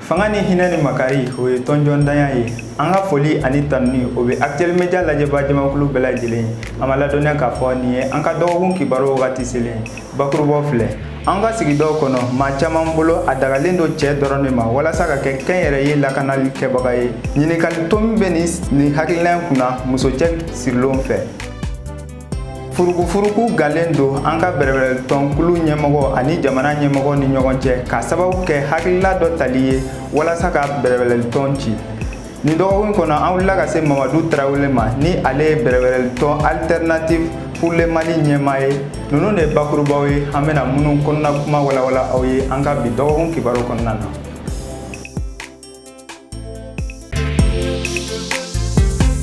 Fanga ni hinɛ ni makari, o ye tɔnjɔndanya ye. An ka foli ani tanuni, o bɛ Actuel Media lajɛbaa jamakulu bɛɛ lajɛlen ye. An b'a ladɔnniya k'a fɔ nin ye an ka dɔgɔkun kibaru wagati selen ye. Bakurubaw filɛ: an ka sigidaw kɔnɔ, maa caman bolo, a dagalen don cɛ dɔrɔn de ma walasa ka kɛ kɛnyɛrɛye lakanali kɛbaga ye. Ɲininkali tomi bɛ nin hakilina in kunna muso cɛ sirilenw fɛ. Furukufuruku galen don an ka bɛrɛbɛrɛtɔnkulu ɲɛmɔgɔ ani jamana ɲɛmɔgɔ ni ɲɔgɔn cɛ, ka sababu kɛ hakilila dɔ tali ye walasa ka bɛrɛbɛrɛtɔn ci. Nin dɔgɔkun kɔnɔ, an wulila ka se Mamadu Tarawele ma, ni ale ye bɛrɛbɛrɛtɔn Alternative pour le Mali ɲɛmaa ye. Ninnu de ye bakurubaw ye, an bɛna minnu kɔnɔna kuma walawala aw ye an ka bi dɔgɔkun kibaru kɔnɔna na.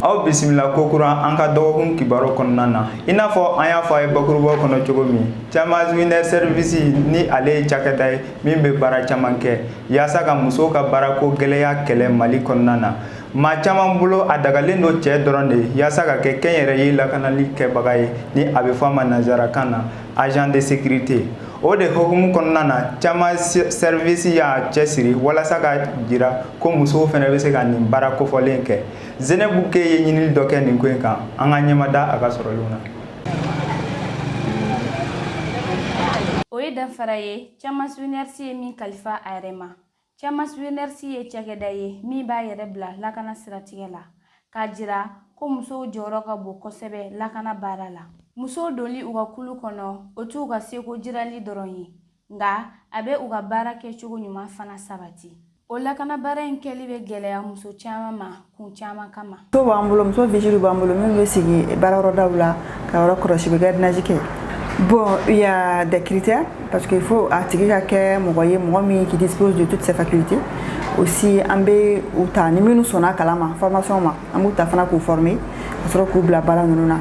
Aw bisimila kokura an ka dɔgɔkun kibaru kɔnɔna na. I n'a fɔ an y'a fɔ a ye bakurubaw kɔnɔ cogo min, Camas Winner Service, ni ale ye cakɛda ye min bɛ baara caman kɛ yaasa ka musow ka baarako gɛlɛya kɛlɛ Mali kɔnɔna na. Maa caman bolo, a dagalen don cɛ dɔrɔn de ye yaasa ka kɛ kɛnyɛrɛye lakanali kɛbaga ye, ni a bɛ fɔ a ma nanzarakan na agent de sécurité. O de hukumu kɔnɔna na, Camas Service y'a cɛsiri walasa ka jira ko musow fana bɛ se ka nin baara kofɔlen kɛ. Zenebu Ke ye ɲinili dɔ kɛ nin ko in kan. An ka ɲɛmada a ka sɔrɔlenw na. O ye danfara ye Camas Winners ye min kalifa a yɛrɛ ma. Camas Winners ye cakɛda ye min b'a yɛrɛ bila lakana siratigɛ la, k'a jira ko musow jɔyɔrɔ ka bon kosɛbɛ lakana baara la. Musow doli u ka kulu kɔnɔ, o t'u ka seko jirali dɔrɔn ye, nka a bɛ u ka baara kɛcogo ɲuman fana sabati. O lakana baara in kɛli bɛ gɛlɛya muso caman ma kun caman kama. Muso b'an bolo, muso vigile b'an bolo minnu bɛ sigi baarayɔrɔdaw la ka yɔrɔ kɔlɔsi, bɛ gardiennage kɛ. Bon, il y a des critères, parce qu'il faut a tigi ka kɛ mɔgɔ ye, mɔgɔ min qui dispose de toutes ses facultés. Aussi, an bɛ u ta ni minnu sɔnna kalan ma, formation ma, an b'u ta fana k'u former ka sɔrɔ k'u bila baara ninnu na.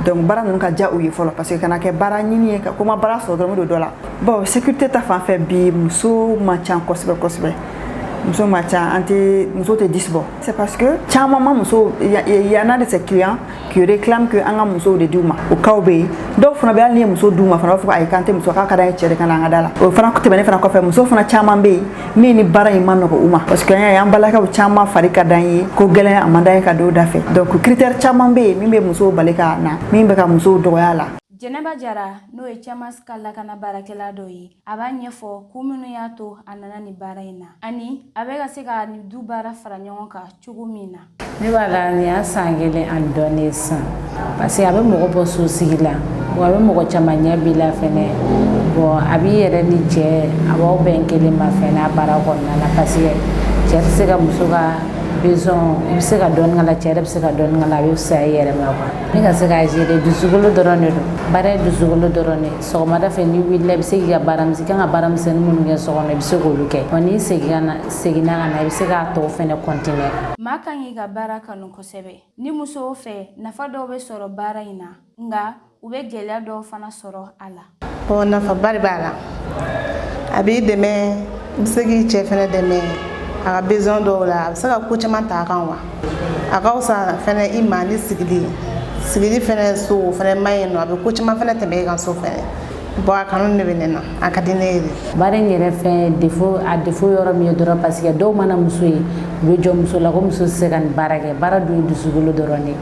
Donc baara ninnu ka diya u ye fɔlɔ, parce que kana kɛ baara ɲini ye ko ma baara sɔrɔ dɔrɔn, n bɛ don dɔ la. Bon, sécurité ta fan fɛ, bi muso man ca kosɛbɛ kosɛbɛ, muso man ca, an tɛ muso tɛ 10 bɔ. C'est parce que caman ma muso, il y en a de ces clients qui réclament que an ka musow de d'u ma. O cas bɛ yen. Dɔw fana bɛ, hali ni ye muso d'u ma fana, u b'a fɔ ko ayi, k'an tɛ muso, k'a ka d'an ye cɛ de ka na an ka da la. O fana tɛmɛnen fana kɔfɛ, muso fana caman bɛ yen min ni baara in ma nɔgɔ u ma, parce que an y'a ye an balakaw caman fari ka d'an ye ko gɛlɛn, a man d'an ye ka don da fɛ. Donc critère caman bɛ yen min bɛ musow bali ka na, min bɛ ka musow dɔgɔya la. Jɛnɛba Jara, n'o ye Camas ka lakana baarakɛla dɔ ye, a b'a ɲɛfɔ kun minnu y'a to a nana nin baara in na, ani a bɛ ka se ka nin du baara fara ɲɔgɔn kan cogo min na. Ne b'a la nin y'a san kelen ani dɔɔnin ye sisan, parce que a bɛ mɔgɔ bɔ so sigi la, wa a bɛ mɔgɔ caman ɲɛ b'i la fɛnɛ. Bon, a b'i yɛrɛ ni cɛ, a b'aw bɛn kelen ma fɛnɛ a baara kɔnɔna na, parce que cɛ tɛ se ka muso ka besoin, i bɛ se ka dɔɔnin k'a la, cɛ yɛrɛ bɛ se ka dɔɔnin k'a la, a bɛ fisaya i yɛrɛ ma quoi. Ne ka se k'a gérer, dusukolo dɔrɔn de don. Baara ye dusukolo dɔrɔn de. Sɔgɔmada fɛ, n'i wulila, i bɛ se k'i ka baara misɛn, i kan ka baara misɛnnin minnu kɛ so kɔnɔ, i bɛ se k'olu kɛ. Wa n'i seginna ka na, i bɛ se k'a tɔw fɛnɛ continuer. Maa kan k'i ka baara kanu kosɛbɛ. Ni musow fɛ, nafa dɔw bɛ sɔrɔ baara in na, nka u bɛ gɛlɛya dɔw fana sɔrɔ a la. Bon, nafaba de b'a la. A b'i dɛmɛ, i bɛ se k'i cɛ fɛnɛ dɛmɛ a ka besoin dɔw la, a bɛ se ka ko caman ta a kan wa. A ka fisa fɛnɛ i ma ni sigili sigili fɛnɛ so, o fɛnɛ man ɲi nɔ, a bɛ ko caman fɛnɛ tɛmɛ e kan so fɛnɛ. Bon, a kanu de bɛ ne na, a ka di ne ye de. Baara in yɛrɛ fɛn défaut, a défaut yɔrɔ min ye dɔrɔn, parce que dɔw mana muso ye, u bɛ jɔ muso la ko muso tɛ se ka nin baara kɛ. Baara dun ye dusukolo dɔrɔn de ye.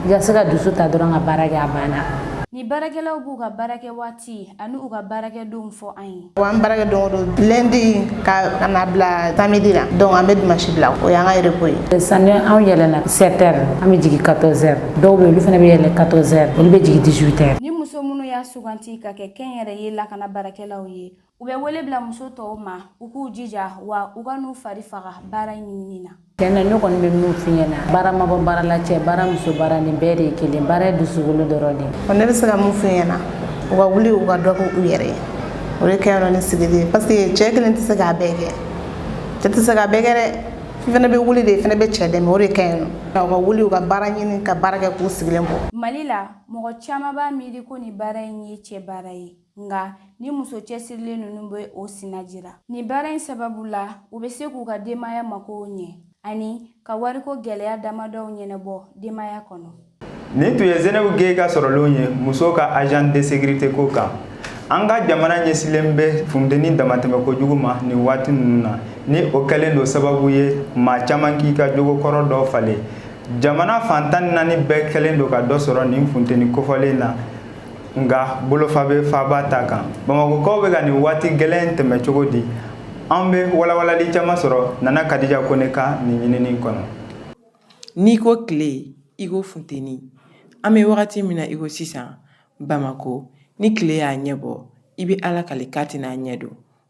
I ka se ka dusu ta dɔrɔn ka baara kɛ, a banna. Ni baarakɛlaw b'u ka baarakɛ waati ani u ka baarakɛdenw fɔ an ye. Wa an baarakɛ don o don, lundi ka na bila samedi la. Donc an bɛ dimanche bila, o y'an ka repos ye. Sani anw yɛlɛnna 7 heures, an bɛ jigin 14 heures. Dɔw bɛ yen, olu fana bɛ yɛlɛ 14 heures, olu bɛ jigin 18 heures. Ni muso minnu y'a suganti ka kɛ kɛnyɛrɛye lakana baarakɛlaw ye, u bɛ wele bila muso tɔw ma u k'u jija, wa u ka n'u fari faga baara ɲinini na. Tiɲɛ na, ne kɔni bɛ min f'i ɲɛna, baara ma bɔ baara la, cɛ baara, muso baara, nin bɛɛ de ye kelen. Baara ye dusukolo dɔrɔn de ye. Ne bɛ se ka mun f'u ɲɛna? U ka wuli, u ka dɔ kɛ u yɛrɛ ye, o de ka ɲi nɔ ni sigili ye, parce que cɛ kelen tɛ se k'a bɛɛ kɛ, cɛ tɛ se k'a bɛɛ kɛ dɛ. I fana bɛ wuli de, i fana bɛ cɛ dɛmɛ, o de ka ɲi nɔ. U ka wuli, u ka baara ɲini, ka baara kɛ, k'u sigilen bɔ. Mali la, mɔgɔ caman b'a miiri ko nin baara in ye cɛ baara ye, nka ni muso cɛsirilen ninnu bɛ o sina jira. Nin baara in sababu la, u bɛ se k'u ka denbaya makow ɲɛ ani ka wariko gɛlɛya damadɔw ɲɛnabɔ denbaya kɔnɔ. Nin tun ye Zenebu Geye ka sɔrɔlenw ye musow ka agent de sécurité ko kan. An ka jamana ɲɛsilen bɛ funteni damatɛmɛ kojugu ma nin waati ninnu na, ni o kɛlen don sababu ye maa caman k'i ka jogo kɔrɔ dɔ falen. Jamana fan 14 bɛɛ kɛlen don ka dɔ sɔrɔ nin funteni kofɔlen na, nka bolofa bɛ faaba ta kan. Bamakɔkaw bɛ ka nin waati gɛlɛn tɛmɛ cogo di? An bɛ walawalali caman sɔrɔ Nana Kadija Kone ka nin ɲinini kɔnɔ. N'i ko tile, i ko funteni. An bɛ wagati min na i ko sisan, Bamakɔ, ni tile y'a ɲɛ bɔ, i bɛ Ala kali k'a tɛna a ɲɛ don.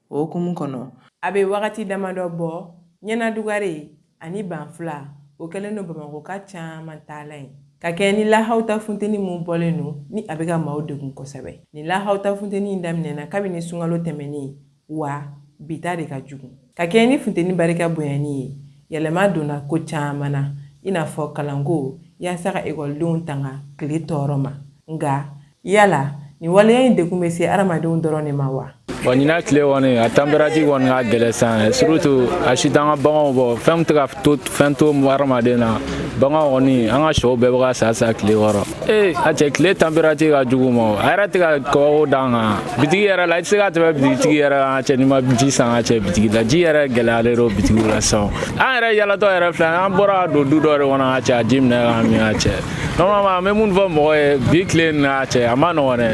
O hukumu kɔnɔ, a bɛ wagati damadɔ bɔ, ɲɛnadugare ani banfula, o kɛlen don Bamakɔka caman taalan ye, ka kɛɲɛ ni lahawuta funteni min bɔlen don, ni a bɛ ka maaw degun kosɛbɛ. Nin lahawuta funteni in daminɛna kabini sunkalo tɛmɛnen, wa bi ta de ka jugu. Ka kɛɲɛ ni funteni barika bonyani ye, yɛlɛma donna ko caman na, i n'a fɔ kalanko, yaasa ka ekɔlidenw tanga tile tɔɔrɔ ma. Nka yala nin waleya in degun bɛ se hadamadenw dɔrɔn de ma wa? Bon, ɲinan tile kɔni, a température kɔni ka gɛlɛn sisan, surtout a si t'an ka baganw bɔ. Fɛn tɛ ka to, fɛn to hadamaden na. Bagan kɔni, an ka sɛw bɛɛ bɛ ka sa sa tile kɔrɔ. Ee, a cɛ, tile température ka jugu ma, a yɛrɛ tɛ ka kabako d'an kan. Bitigi yɛrɛ la, i tɛ se ka tɛmɛ bitigitigi yɛrɛ kan, cɛ, n'i ma ji san ka cɛ bitigi la. Ji yɛrɛ gɛlɛyalen don bitigiw la sisan. An yɛrɛ yalatɔ yɛrɛ filɛ, an bɔra ka don du dɔ de kɔnɔ ka cɛ, a ji minɛ k'an min ka cɛ. Normalement, an bɛ mun fɔ mɔgɔ ye bi tile in na, cɛ, a ma nɔgɔn dɛ,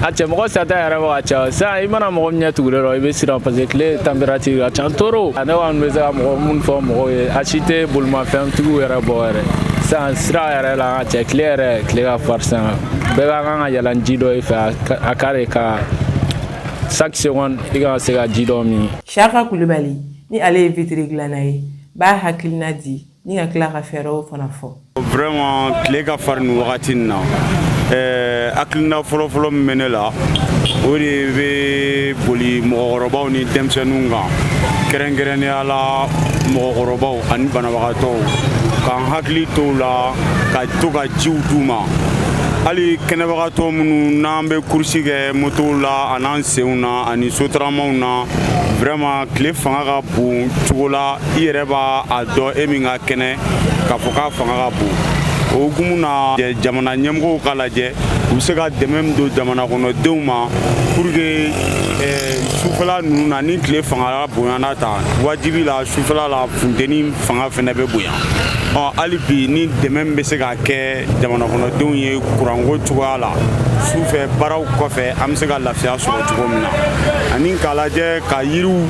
a cɛ, mɔgɔ sata yɛrɛ bɛ ka ca sisan. I mana mɔgɔ min ɲɛ tugulen dɔrɔn, i bɛ siran, parce que tile température ka ca trop. Ne kɔni bɛ se ka mɔgɔ mun fɔ mɔgɔw ye, a si tɛ bolimafɛntigiw yɛrɛ bɔ yɛrɛ sisan sira yɛrɛ la, cɛ. Tile yɛrɛ, tile ka farin sisan. Bɛɛ ka kan ka yɛlɛ ni ji dɔ ye fɛ a ka de ka chaque seconde i ka se ka ji dɔ min. Siyaka Kulubali, ni ale ye vitre dilanna ye, b'a hakilina di ni ka tila ka fɛɛrɛw fana fɔ. Vraiment, tile ka farin nin wagati in na. Hakilina fɔlɔfɔlɔ min bɛ ne la, o de bɛ boli mɔgɔkɔrɔbaw ni denmisɛnninw kan, kɛrɛnkɛrɛnnenya la mɔgɔkɔrɔbaw ani banabagatɔw, k'an hakili to u la, ka to ka jiw d'u ma. Hali kɛnɛbagatɔ minnu n'an bɛ course kɛ motow la an'an senw na ani sotaramaw na, vraiment, tile fanga ka bon cogo la, i yɛrɛ b'a a dɔn, e min ka kɛnɛ, k'a fɔ k'a fanga ka bon. O hukumu na, jamana ɲɛmɔgɔw ka lajɛ u bɛ se ka dɛmɛ min don jamana kɔnɔdenw ma pour que sufɛla ninnu na, ni tile fanga bonyana tan, wajibi la sufɛla la funteni fanga fɛnɛ bɛ bonya. Ɔ, hali bi, ni dɛmɛ min bɛ se ka kɛ jamana kɔnɔdenw ye kuranko cogoya la sufɛ, baaraw kɔfɛ, an bɛ se ka lafiya sɔrɔ cogo min na, ani k'a lajɛ ka yiriw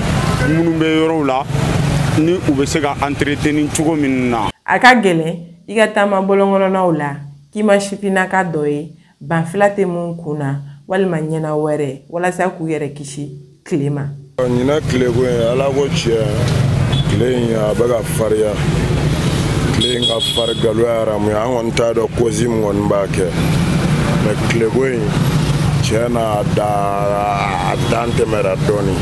minnu bɛ yɔrɔw la, ni u bɛ se ka entretenir cogo min na. A ka gɛlɛn i ka taama bɔlɔnkɔnɔnaw la k'i ma sifinnaka dɔ ye banfula tɛ mun kun na walima ɲɛna wɛrɛ walasa k'u yɛrɛ kisi tile ma. Ɲinan tileko in, Ala ko tiɲɛ, tile in a bɛ ka farinya. Tile in ka fari galoya haramu ye. An kɔni t'a dɔn cause min kɔni b'a kɛ, mais tileko in, tiɲɛ na, a dan tɛmɛra dɔɔni,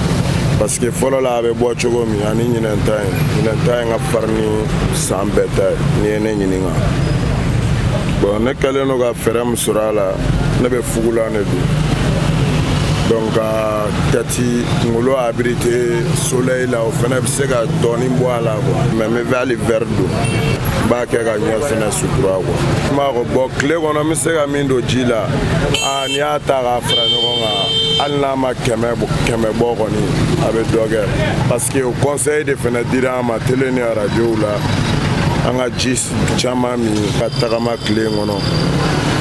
parce que fɔlɔ la a bɛ bɔ cogo min ani ɲinɛn ta in, ɲinɛn ta in ka farin ni san bɛɛ ta ye. N'i ye ne ɲininka, bon, ne kɛlen don ka fɛɛrɛ min sɔrɔ a la, ne bɛ fugulan de don, donc ka tɛti kunkolo abriter soleil la, o fɛnɛ bɛ se ka dɔɔni bɔ a la quoi. Mais n bɛ hali verre don, n b'a kɛ ka ɲɛ fɛnɛ sutura quoi. N b'a ko bon, tile kɔnɔ n bɛ se ka min don ji la, aa, n'i y'a ta k'a fara ɲɔgɔn kan, hali n'a ma 100 bɔ kɔni, a bɛ dɔ kɛ, parce que o conseil de fɛnɛ dira an ma télé ni radio la, an ka ji caman min, ka tagama tile kɔnɔ.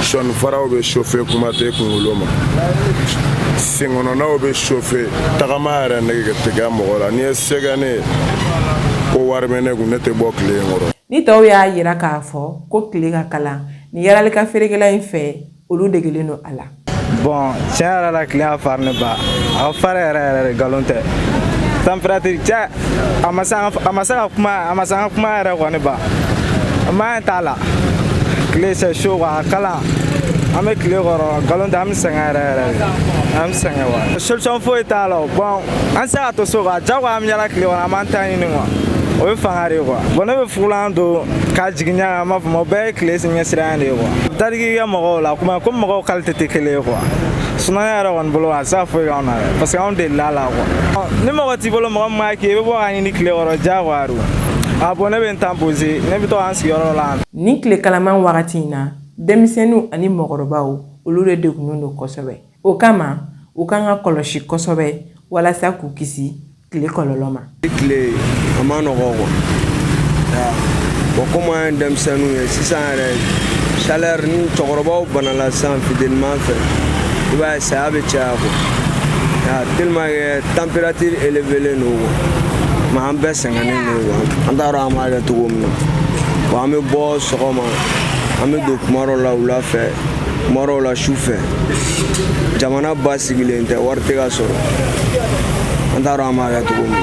Sɔnifaraw bɛ chauffer, kuma tɛ kunkolo ma, senkɔnɔnaw bɛ chauffer, tagama yɛrɛ nege tɛ kɛ mɔgɔ la. N'i ye se kɛ ne ye ko wari bɛ ne kun, ne tɛ bɔ tile in kɔrɔ. Ni tɔw y'a yira k'a fɔ ko tile ka kalan, nin yalali feerekɛla in fɛ, olu degelen don a la. Bon, tiɲɛ yɛrɛ la, tile ka farin ne ba, a ka farin yɛrɛ yɛrɛ de, nkalon tɛ. Température, cɛ, a ma se a ma se ka kuma, a ma se an ka kuma yɛrɛ kɔni ba. Maɲɛ t'a la, tile c'est chaud quoi, a kalan. An bɛ tile kɔrɔ, nkalon tɛ, an bɛ sɛgɛn yɛrɛ yɛrɛ de, an bɛ sɛgɛn wa. Solution foyi t'a la o. Bon, an tɛ se ka to so quoi, jagoya an bɛ yala tile kɔnɔ, an b'an ta ɲini quoi, o ye fanga de ye quoi. Bon, ne bɛ fugulan don k'a jigin ɲɛ kan, an b'a fɔ ma, o bɛɛ ye tile ɲɛsiranɲɛ de ye quoi. Dadigi kɛ mɔgɔw la kuma komi mɔgɔw qualité tɛ kelen ye quoi. Sinon ne yɛrɛ kɔni bolo, a tɛ se ka foyi k'anw na dɛ, parce que anw delila a la quoi. Ni mɔgɔ t'i bolo, mɔgɔ min b'a k'i ye, i bɛ bɔ k'a ɲini tile kɔrɔ, diyagoya don. A bon, ne bɛ n temps poser, ne bɛ to k'an sigiyɔrɔ la. Nin tile kalaman wagati in na, denmisɛnninw ani mɔgɔkɔrɔbaw, olu de degunnen don kosɛbɛ. O kama, U kan ka kɔlɔsi kosɛbɛ walasa k'u kisi tile kɔlɔlɔ ma. Tile a ma nɔgɔ quoi. Bon, komi an ye denmisɛnninw ye sisan yɛrɛ, chaleur ni cɛkɔrɔbaw banala sisan funteniman fɛ, i b'a ye saya bɛ caya quoi, tellement que température élevée don quoi. Mais an bɛɛ sɛgɛnnen don quoi, an t'a dɔn an b'a kɛ cogo min na. Bon, an bɛ bɔ sɔgɔma, an bɛ don kuma dɔw la wula fɛ, kuma dɔw la su fɛ. Jamana basigilen tɛ, wari tɛ ka sɔrɔ, an t'a dɔn an b'a kɛ cogo min na.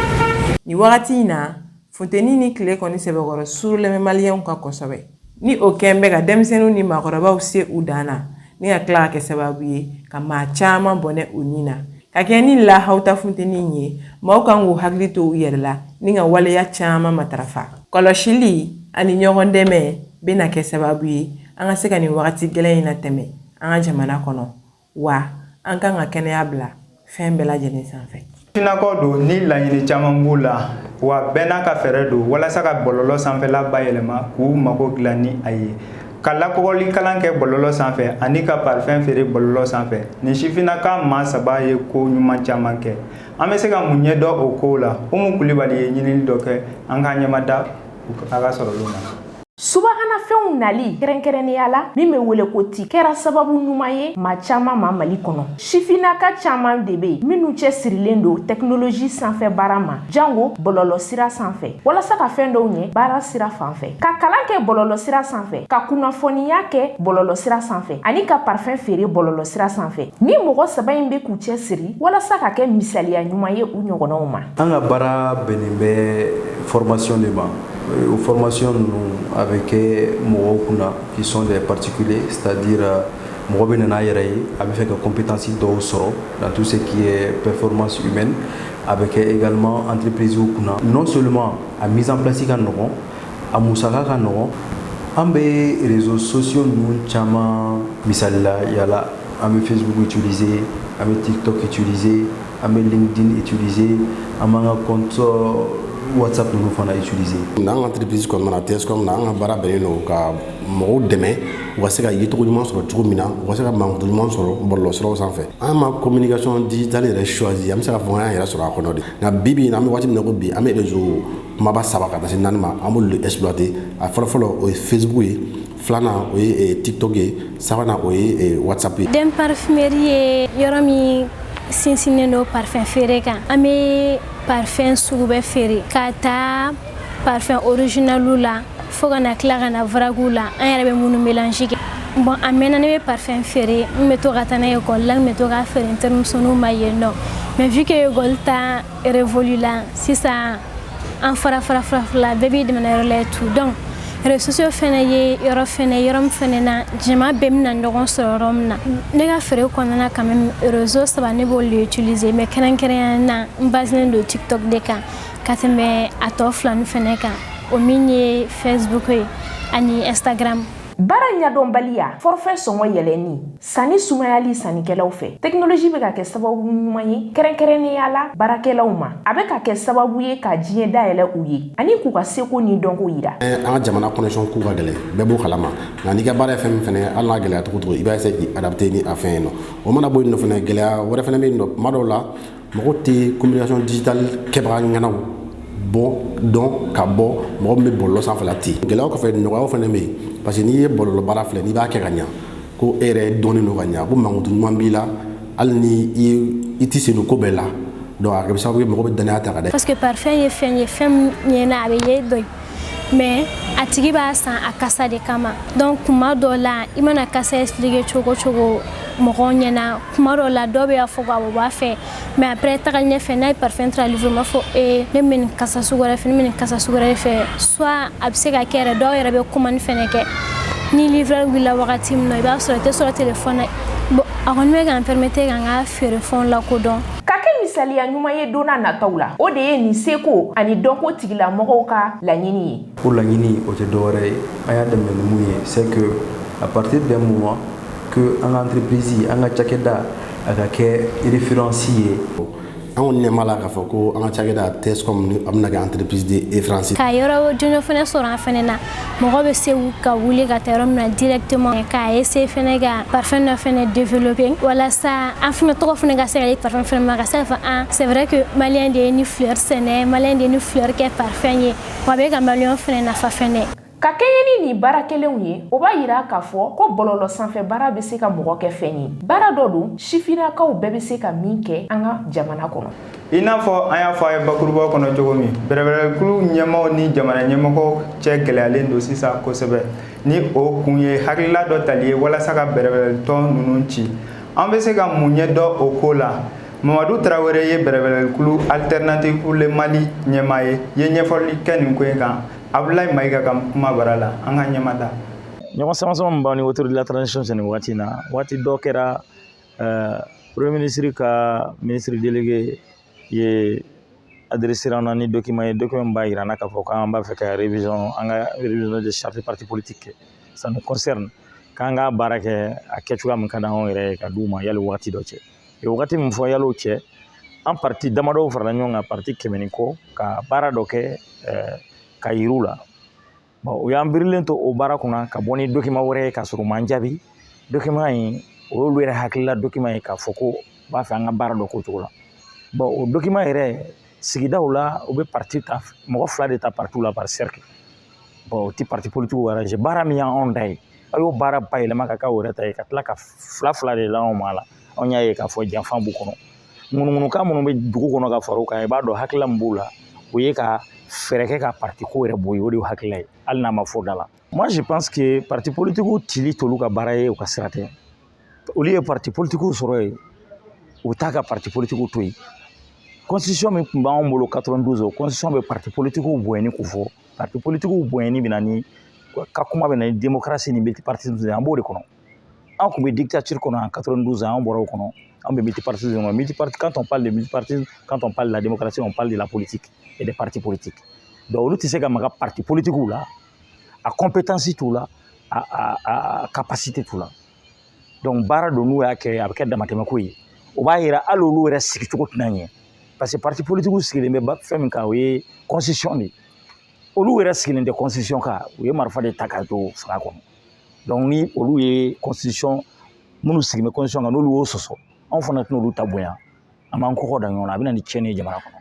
Nin wagati in na, funteni ni tile kɔni sɛbɛkɔrɔ surulen bɛ maliyɛnw kan kosɛbɛ, ni o kɛn bɛ ka denmisɛnninw ni maakɔrɔbaw se u dan na, ni ka tila ka kɛ sababu ye ka maa caman bɔnɛ u ni na. Ka kɛ ni lahawuta funteni in ye, maaw kan k'u hakili to u yɛrɛ la ni ka waleya caman matarafa. Kɔlɔsili ani ɲɔgɔn dɛmɛ bɛna kɛ sababu ye an ka se ka nin wagati gɛlɛn in latɛmɛ an ka jamana kɔnɔ, wa an kan ka kɛnɛya bila fɛn bɛɛ lajɛlen sanfɛ. Sifinnakaw don ni laɲini caman b'u la, wa bɛɛ n'a ka fɛɛrɛ don walasa ka bɔlɔlɔ sanfɛla bayɛlɛma k'u mago dilan ni a ye, ka lakɔgɔli kalan kɛ bɔlɔlɔ sanfɛ ani ka parfum feere bɔlɔlɔ sanfɛ. Nin sifinnaka maa saba ye ko ɲuman caman kɛ. An bɛ se ka mun ɲɛdɔn o kow la? Umu Kulibali ye ɲinili dɔ kɛ, an k'an ɲɛmada a ka sɔrɔlenw na. Subahanafɛnw nali, kɛrɛnkɛrɛnnenya la min bɛ wele ko TIC, kɛra sababu ɲuman ye maa caman ma Mali kɔnɔ. Sifinnaka caman de bɛ yen minnu cɛ sirilen don tɛkinoloji sanfɛ baara ma, jango bɔlɔlɔ sira sanfɛ, walasa ka fɛn dɔw ɲɛ baara sira fan fɛ, ka kalan kɛ bɔlɔlɔ sira sanfɛ, ka kunnafoniya kɛ bɔlɔlɔ sira sanfɛ ani ka parfum feere bɔlɔlɔ sira sanfɛ. Ni mɔgɔ saba in bɛ k'u cɛ siri walasa ka kɛ misaliya ɲuman ye u ɲɔgɔnnaw ma. An ka baara bɛnnen bɛ formation de ma. O formation ninnu, a bɛ kɛ mɔgɔw kunna qui sont des particuliers, c'est-à-dire mɔgɔ bɛ nana a yɛrɛ ye, a bɛ fɛ ka compétence dɔw sɔrɔ dans tout ce qui est performance humaine. A bɛ kɛ également entreprise kunna. Non seulement a mise en place ka nɔgɔn, a musaka ka nɔgɔn. An bɛ réseaux sociaux ninnu caman, misali la yala, an bɛ Facebook utiliser, an bɛ TikTok utiliser, an bɛ LinkedIn utiliser, an b'an ka compte WhatsApp ninnu fana utiliser. N'an ka entreprise kɔnɔna na, TSCOM na, an ka baara bɛnnen don ka mɔgɔw dɛmɛ u ka se ka yecogo ɲuman sɔrɔ cogo min na, u ka se ka mankutu ɲuman sɔrɔ bɔlɔlɔsiraw sanfɛ. An ma communication digitale yɛrɛ choisi, an bɛ se k'a fɔ an y'an yɛrɛ sɔrɔ a kɔnɔ de. Nka bi bi in na, an bɛ waati min na ko bi, an bɛ réseau kumaba saba ka taa se naani ma, an b'olu de exploiter. A fɔlɔ fɔlɔ, o ye Facebook ye, filanan, o ye TikTok ye, sabanan, o ye WhatsApp ye. Den Parfumerie ye yɔrɔ min sinsinnen don parfum feere kan. An bɛ parfum sugu bɛɛ feere, ka taa parfum originalu la fo ka na tila ka na vrac la, an yɛrɛ bɛ minnu mélange kɛ. Bon, a mɛnna ne bɛ parfum feere, n bɛ to ka taa n'a ye école la, n bɛ to k'a feere n terimusoninw ma yen nɔ. Mais vu que école ta révolu la sisan, an fara fara fara fara, bɛɛ b'i dɛmɛ yɔrɔ la et tout. Donc réseaux sociaux fɛnɛ ye yɔrɔ fɛnɛ, yɔrɔ min fɛnɛ na jama bɛɛ bɛna ɲɔgɔn sɔrɔ yɔrɔ min na. Ne ka feere kɔnɔna na, quand même, réseau saba ne b'olu utiliser, mais kɛrɛnkɛrɛnnenya na, n baselen don TikTok de kan ka tɛmɛ a tɔ fila ni fɛnɛ kan, o min ye Facebook ye ani Instagram. Baara ɲɛdɔnbaliya, forfait sɔngɔ yɛlɛnni, sanni sumayali sannikɛlaw fɛ, tɛkinoloji bɛ ka kɛ sababu ɲuman ye kɛrɛnkɛrɛnnenya la baarakɛlaw ma. A bɛ ka kɛ sababu ye ka diɲɛ dayɛlɛ u ye ani k'u ka seko ni dɔnko yira. An ka jamana connexion ko ka gɛlɛn, bɛɛ b'o kalama. Nka n'i ka baara ye fɛn min fɛnɛ ye, hali n'a gɛlɛya cogo cogo, i b'a essayer k'i adapter ni a fɛn ye nɔ. O mana bɔ yen nɔ fɛnɛ, gɛlɛya wɛrɛ fɛnɛ bɛ yen nɔ. Kuma dɔw la, mɔgɔw tɛ communication digitale kɛbaga ŋanaw bɔ dɔn ka bɔ mɔgɔ min bɛ bɔlɔlɔ sanfɛ la ten. Gɛlɛyaw kɔfɛ, nɔgɔyaw fɛnɛ bɛ yen, parce que n'i ye bɔlɔlɔ baara filɛ, n'i b'a kɛ ka ɲa, ko e yɛrɛ dɔnnen don ka ɲa, ko mankutu ɲuman b'i la, hali ni i tɛ sen don ko bɛɛ la, donc a kɛ sababu ye mɔgɔ bɛ danaya ta ka da. Parce que parfum ye fɛn ye, fɛn min ɲɛna, a bɛ ye dɔ, mais a tigi b'a san a kasa de kama. Donc kuma dɔ la, i mana kasa expliquer cogo cogo mɔgɔw ɲɛna, kuma dɔ la, dɔw bɛ fɔ ko awɔ, b'a fɛ, mais après tagali ɲɛfɛ, n'a ye parfum ta livre, b'a fɔ ee, ne bɛ nin kasa sugu wɛrɛ fɛ, ne bɛ nin kasa sugu wɛrɛ fɛ. Soit a bɛ se ka kɛ yɛrɛ, dɔw yɛrɛ bɛ commande fɛnɛ kɛ. Ni livreur wulila wagati min na, i b'a sɔrɔ i tɛ sɔrɔ téléphone na. Bon, a kɔni bɛ k'an permettre k'an ka feerefɛnw lakodɔn. Ka kɛ misaliya ɲuman ye don n'a nataw la, o de ye nin seko ani dɔnko tigilamɔgɔw ka laɲini ye. O laɲini, o tɛ dɔwɛrɛ ye, an y'a daminɛ ni mun ye, c'est que à partir d'un moment que an ka entreprise, an ka cakɛda, a ka kɛ référence ye. An kɔni ɲɛ b'a la k'a fɔ ko an ka cakɛda TSCOM ni a bɛna kɛ entreprise de France. Ka yɔrɔ joona fɛnɛ sɔrɔ an fɛnɛ na, mɔgɔ bɛ se ka wuli ka taa yɔrɔ min na directement, k'a essayer fɛnɛ ka parfum dɔ fɛnɛ développer walasa an fɛnɛ tɔgɔ fɛnɛ ka se ka ye parfum fɛnɛ ma, ka se k'a fɔ ah, c'est vrai que malien de ye ni fleur sɛnɛ, malien de ye ni fleur kɛ parfum ye, wa a bɛ ka malien fɛnɛ nafa fɛnɛ. Ka kɛɲɛ ni nin baara kelenw ye, o b'a yira k'a fɔ ko bɔlɔlɔ sanfɛ baara bɛ se ka mɔgɔ kɛ fɛn ye, baara dɔ don sifinnakaw bɛɛ bɛ se ka min kɛ an ka jamana kɔnɔ. I n'a fɔ an y'a fɔ a ye bakurubaw kɔnɔ cogo min, bɛrɛbɛrɛkulu ɲɛmaaw ni jamana ɲɛmɔgɔw cɛ gɛlɛyalen don sisan kosɛbɛ, ni o kun ye hakilila dɔ tali ye walasa ka bɛrɛbɛrɛtɔn ninnu ci. An bɛ se ka mun ɲɛ dɔn o ko la? Mamadu Tarawele ye bɛrɛbɛrɛkulu Alternative pour le Mali ɲɛmaa ye, ye ɲɛfɔli kɛ nin ko in kan Abdoulaye Mayiga ka kuma bara la. An ka ɲɛma da. Ɲɔgɔn sama sama min b'an ni autorité de la transition cɛ nin waati in na, waati dɔ kɛra, premier ministre ka ministre délégué ye adressé an na ni document ye, document min b'a yira an na k'a fɔ k'an b'a fɛ ka révision, an ka révision de charte parti politique kɛ. Ça nous concerne, k'an ka baara kɛ a kɛ cogoya min ka d'anw yɛrɛ ye ka d'u ma yali waati dɔ cɛ. U ye wagati min fɔ, yal'o cɛ, an parti damadɔw farala ɲɔgɔn kan, parti 100 ni kɔ, ka baara dɔ kɛ ka yir'u la. Bon, u y'an birilen to o baara kunna ka bɔ ni document wɛrɛ ye k'a sɔrɔ u m'an jaabi. Document in, o y'olu yɛrɛ hakilila document ye k'a fɔ ko u b'a fɛ an ka baara dɔ k'o cogo la. Bon, o document yɛrɛ, sigidaw la, u bɛ parti ta, mɔgɔ fila de ta parti la par cercle. Bon, o ti parti politique arrangé. Baara min y'anw da ye, aw y'o baara bayɛlɛma ka k'aw yɛrɛ ta ye, ka tila ka fila fila de l'anw ma la. Anw y'a ye k'a fɔ janfa b'u kɔnɔ. Ŋunuŋunukan minnu bɛ dugu kɔnɔ ka far'o kan, i b'a dɔn hakilila min b'u la, o ye ka fɛɛrɛ kɛ ka parti ko yɛrɛ bɔ yen. O de y'u hakilila ye, hali n'a ma fɔ da la. Moi, je pense que parti politique cili t'olu ka baara ye, u ka sira tɛ. Olu ye parti politique sɔrɔ yen, u bɛ taa ka parti politique to yen. Constitution min tun b'anw bolo 92, o constitution bɛ parti politique bonyani ko fɔ. Parti politique bonyani bɛ na ni ka kuma bɛ na ni démocratie ni multipartisme ye, an b'o de kɔnɔ. An tun bɛ dictature kɔnɔ en 92, an bɔra o kɔnɔ, an bɛ multipartisme kɔnɔ. Multiparti, quand on parle de multipartisme, quand on parle de la démocratie, on parle de la politique et des partis politiques. Donc olu tɛ se ka maga parti politique la, a compétence t'u la, a capacité t'u la. Donc baara don, n'u y'a kɛ, a bɛ kɛ damatɛmɛko ye. O b'a yira hali olu yɛrɛ sigicogo tɛna ɲɛ, parce que parti politique sigilen bɛ fɛn min kan, o ye constitution de ye. Olu yɛrɛ sigilen tɛ constitution kan, u ye marifa de ta ka to fanga kɔnɔ. Donc ni olu ye constitution, minnu sigilen bɛ constitution kan, n'olu y'o sɔsɔ, anw fana tɛna olu ta bonya, an b'an kɔkɔ da ɲɔgɔn na, a bɛ na ni tiɲɛni ye jamana kɔnɔ.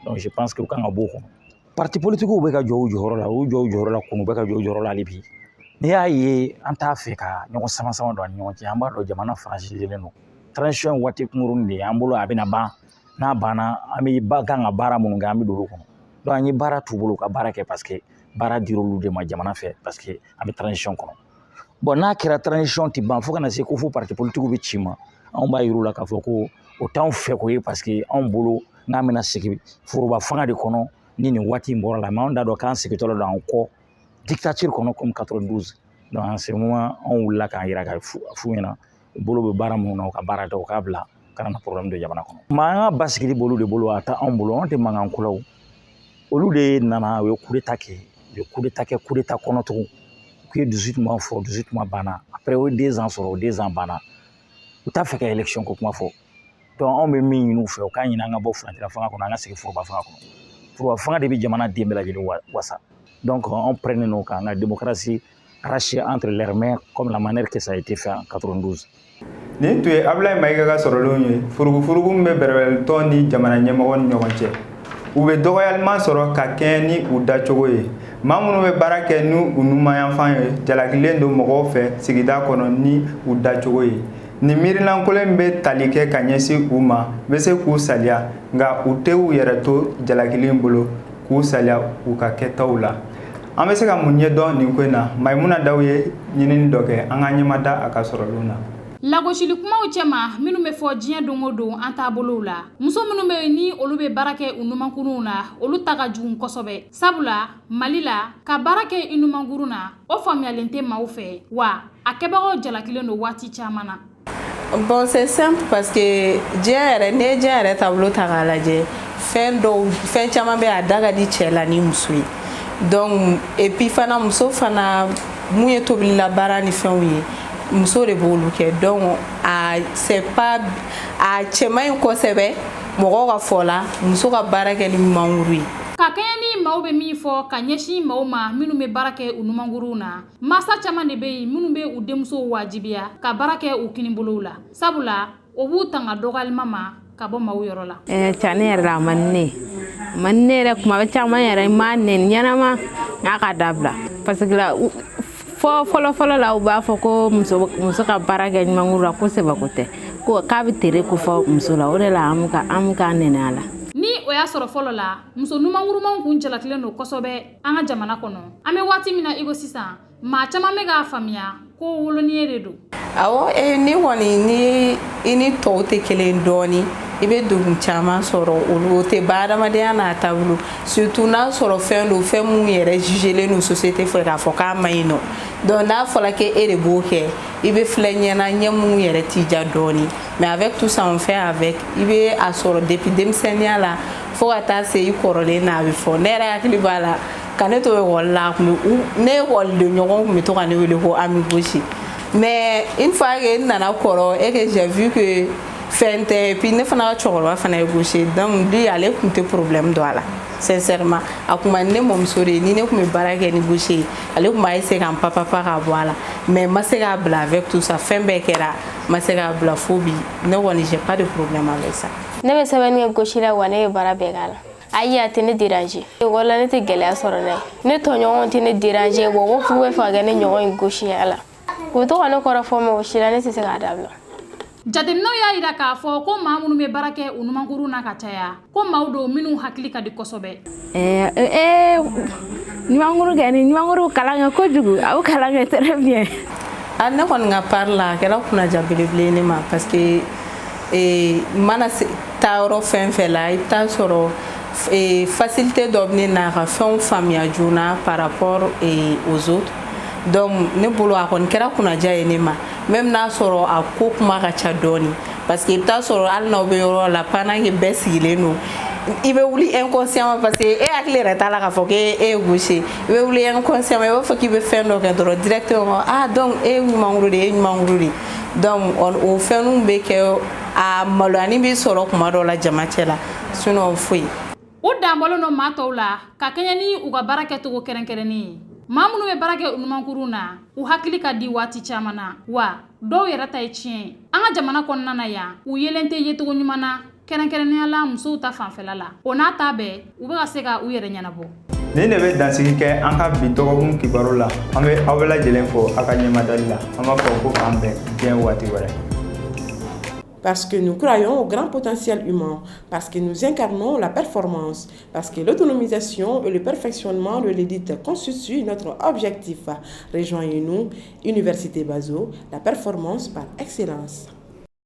Donc je pense que u kan ka bɔ o kɔnɔ. Parti politique bɛ ka jɔ u jɔyɔrɔ la, u jɔ u jɔyɔrɔ la kun, u bɛ ka jɔ u jɔyɔrɔ la hali bi. N'i y'a ye an t'a fɛ ka ɲɔgɔn sama sama don an ni ɲɔgɔn cɛ, an b'a dɔn jamana fragiliselen don. Transition waati kunkurunin de ye an bolo, a bɛna ban. N'a banna, an bɛ ba kan ka baara minnu kɛ, an bɛ don olu kɔnɔ. Donc an ye baara t'u bolo, u ka baara kɛ, parce que baara dir'olu de ma jamana fɛ, parce que an bɛ transition kɔnɔ. Bon, n'a kɛra transition tɛ ban fo ka na se ko fo parti politique bɛ ci ma, anw b'a yir'u la k'a fɔ ko o t'anw fɛ ko ye, parce que anw bolo n'an bɛna segin foroba fanga de kɔnɔ ni nin waati in bɔra la. Mais anw t'a dɔn k'an segintɔ don an kɔ dictature kɔnɔ comme 92. Donc en ce moment, anw wulila k'an yira ka f'u ɲɛna, u bolo bɛ baara minnu na, u ka baara kɛ, u k'a bila kana na problème don jamana kɔnɔ. Maa, an ka basigili b'olu de bolo, a tɛ anw bolo. Anw tɛ mankan ko la. O olu de nana, u ye coup d'état kɛ, u ye coup d'état kɛ, coup d'état kɔnɔ tugun. K'u ye 18 mois fɔ, 18 mois banna. Après, o ye 2 ans sɔrɔ, o 2 ans banna, u t'a fɛ ka élection ko kuma fɔ. Donc anw bɛ min ɲini u fɛ, u k'a ɲini an ka bɔ furancɛla fanga kɔnɔ, an ka segin foroba fanga kɔnɔ. Foroba fanga de bɛ jamana den bɛɛ lajɛlen wasa. Donc anw pɛrɛnnen don k'an ka démocratie arracher entre leurs mains, comme la manière que ça a été fait en 92. Nin tun ye Abdoulaye Mayiga ka sɔrɔlenw ye. Furugufurugu min bɛ bɛrɛbɛrɛtɔn ni jamana ɲɛmɔgɔ ni ɲɔgɔn cɛ, u bɛ dɔgɔyalima sɔrɔ ka kɛɲɛ ni u dacogo ye. Maa minnu bɛ baara kɛ ni u numanyanfan ye, jalakilen don mɔgɔw fɛ sigida kɔnɔ ni u dacogo ye. Nin miirilankolon bɛ tali kɛ ka ɲɛsin u ma, bɛ se k'u saliya, nka u tɛ u yɛrɛ to jalakili bolo k'u saliya u ka kɛtaw la. An bɛ se ka mun ɲɛdɔn nin ko in na? Mayimuna Daw ye ɲinini dɔ kɛ, an ka ɲɛma da a ka sɔrɔlenw na. Lagosili kumaw cɛma minnu bɛ fɔ diɲɛ don o don an taabolow la, muso minnu bɛ yen ni olu bɛ baara kɛ u numankurunw na, olu ta ka jugu kosɛbɛ, sabula Mali la, ka baara kɛ i numankurun na, o faamuyalen tɛ maaw fɛ, wa a kɛbagaw jalakilen don waati caman na. Bon, c'est simple, parce que diɲɛ yɛrɛ, n'i ye diɲɛ yɛrɛ taabolo ta k'a lajɛ, fɛn dɔw, fɛn caman bɛ, a da ka di cɛ la ni muso ye. Donc et puis fana, muso fana mun ye tobilila baara ni fɛnw ye, muso de b'olu kɛ. Donc a c'est pas a cɛ man ɲi kosɛbɛ. Mɔgɔw ka fɔ la, muso ka baara kɛ ni mankuru ye. Ka kɛɲɛ ni maaw bɛ min fɔ ka ɲɛsin maaw ma minnu bɛ baara kɛ u numankuruw na, masa caman de bɛ yen minnu bɛ u denmusow wajibiya ka baara kɛ u kinibolow la, sabula o b'u tanga dɔgɔyalima ma ka bɔ maaw yɔrɔ la. Ca ne yɛrɛ la, a man di ne ye, a man di ne yɛrɛ. Kuma caman yɛrɛ, n b'a nɛni ɲɛnama n'a ka dabila, parce que la fɔ fɔlɔ fɔlɔ la, u b'a fɔ ko muso ka baara kɛ ɲumankuru la, ko sɛbɛko tɛ, ko k'a bɛ tere ko fɔ muso la. O de la an bɛ k'a nɛni a la. Ni o y'a sɔrɔ fɔlɔ la, muso numankurumanw kun jalakilen don kosɛbɛ an ka jamana kɔnɔ, an bɛ waati min na i ko sisan, maa caman bɛ k'a faamuya ko woloniye de don. Awɔ, ni kɔni ni i ni tɔw tɛ kelen dɔɔni, i bɛ degun caman sɔrɔ. Olu o tɛ ban adamadenya n'a taabolo, surtout n'a sɔrɔ fɛn don, fɛn mun yɛrɛ jugelen don société fɛ k'a fɔ k'a man ɲi nɔ. Donc n'a fɔra k'e de b'o kɛ, i bɛ filɛ ɲɛna ɲɛ mun yɛrɛ t'i ja dɔɔni. Mais avec tout ça, on fait avec. I bɛ a sɔrɔ depuis denmisɛnninya la fo ka taa se i kɔrɔlen na, a bɛ fɔ. Ne yɛrɛ hakili b'a la, ka ne to ekɔli la, a kun bɛ ne ekɔliden ɲɔgɔn kun bɛ to ka ne wele ko Ami Gosi. Mais une fois que n nana kɔrɔ et que j'ai vu que fɛn tɛ, et puis ne fana ka cɛkɔrɔba fana ye gaucher, donc lui, ale tun tɛ problème don a la. Sincèrement, a kun man di ne mɔmuso de ye ni ne tun bɛ baara kɛ ni gaucher ye. Ale tun b'a essayer ka n papapa ka bɔ a la, mais n ma se k'a bila. Avec tout ça, fɛn bɛɛ kɛra, n ma se k'a bila fo bi. Ne kɔni, j'ai pas de problème avec ça. Ne bɛ sɛbɛnni kɛ gauche la, wa ne bɛ baara bɛɛ k'a la. Ayi, a tɛ ne déranger. Ekɔli la, ne tɛ gɛlɛya sɔrɔ n'a ye. Ne tɔɲɔgɔnw tɛ ne déranger. Wa ko f'u bɛ fɛ ka kɛ ne ɲɔgɔn ye gauche la, u bɛ to ka ne kɔrɔfɔ, mais o si la ne tɛ se k'a dabila. Jateminɛw y'a yira k'a fɔ ko maa minnu bɛ baara kɛ u numankuru na ka caya, ko maaw don minnu hakili ka di kosɛbɛ. Ɛɛ, ɲumankuru kɛ ni ɲumankuru kalan kɛ kojugu, a bɛ kalan kɛ très bien. A ne kɔni ka part la, a kɛra kunnaja belebele ye ne ma, parce que n mana taa yɔrɔ fɛn fɛn la, i bɛ taa sɔrɔ facilité dɔ bɛ ne na ka fɛnw faamuya joona par rapport aux autres. Donc ne bolo, a kɔni kɛra kunnaja ye ne ma, même n'a sɔrɔ a ko kuma ka ca dɔɔni, parce que i bɛ taa sɔrɔ hali n'aw bɛ yɔrɔ la, pendant que bɛɛ sigilen don, i bɛ wuli inconsciemment, parce que e hakili yɛrɛ t'a la k'a fɔ k'e e ye gaucher. I bɛ wuli inconsciemment, i b'a fɔ k'i bɛ fɛn dɔ kɛ dɔrɔn, directement: "Ah, donc e ye ɲumankuru de ye, e ye ɲumankuru de." Donc o fɛnninw bɛ kɛ, a maloyani bɛ sɔrɔ kuma dɔw la jama cɛ la, sinon foyi. U danbɔlen don maa tɔw la ka kɛɲɛ ni u ka baara kɛcogo kɛrɛnkɛrɛnnen ye. Maa minnu bɛ baara kɛ numankuru na, u hakili ka di waati caman na, wa dɔw yɛrɛ ta ye tiɲɛ ye. An ka jamana kɔnɔna na yan, u yelen tɛ yecogo ɲuman na, kɛrɛnkɛrɛnnenya la musow ta fanfɛla la. O n'a ta bɛɛ, u bɛ ka se ka u yɛrɛ ɲɛnabɔ. Nin de bɛ dansigi kɛ an ka bi dɔgɔkun kibaru la. An bɛ aw bɛɛ lajɛlen fo aw ka ɲɛmadali la. An b'a fɔ ko k'an bɛn diɲɛ waati wɛrɛ. Parce que nous croyons au grand potentiel humain, parce que nous incarnons la performance, parce que l'autonomisation et le perfectionnement de l'élite constituent notre objectif. Rejoignez-nous, Université Bazo, la performance par excellence.